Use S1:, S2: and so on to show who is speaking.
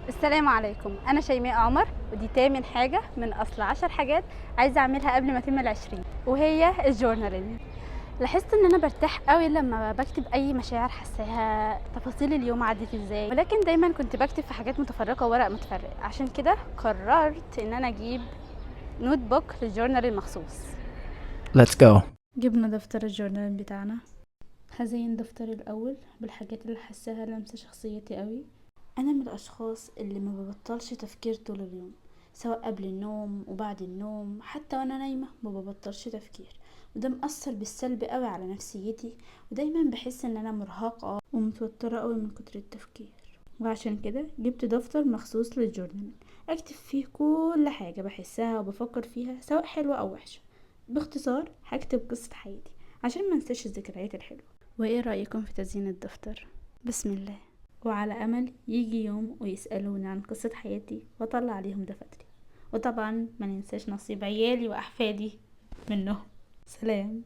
S1: السلام عليكم، أنا شيماء عمر، ودي تامن حاجة من أصل 10 حاجات عايزة أعملها قبل ما أتم 20، وهي ال journaling. لاحظت إن أنا برتاح قوي لما بكتب أي مشاعر حساها، تفاصيل اليوم عدت إزاي، ولكن دايما كنت بكتب في حاجات متفرقة وورق متفرق. عشان كده قررت إن أنا أجيب notebook لل journal المخصوص.
S2: Let's go.
S1: جبنا دفتر ال journal بتاعنا. هزين دفتري الأول بالحاجات اللي حاساها لمسة شخصيتي قوي. أنا من الأشخاص اللي ما ببطلش تفكير طول اليوم، سواء قبل النوم وبعد النوم، حتى وأنا نايمة ما ببطلش تفكير، وده مأثر بالسلب قوي على نفسيتي، ودايما بحس ان انا مرهقة ومتوترة قوي من كتر التفكير. وعشان كده جبت دفتر مخصوص لل journal اكتب فيه كل حاجة بحسها وبفكر فيها، سواء حلوة او وحشة. باختصار هكتب قصة حياتي عشان ما انساش الذكريات الحلوة. وايه رأيكم في تزيين الدفتر؟ بسم الله. وعلى امل يجي يوم ويسألوني عن قصة حياتي واطلع عليهم دفاتري. وطبعا ما ننساش نصيب عيالي واحفادي منهم. سلام.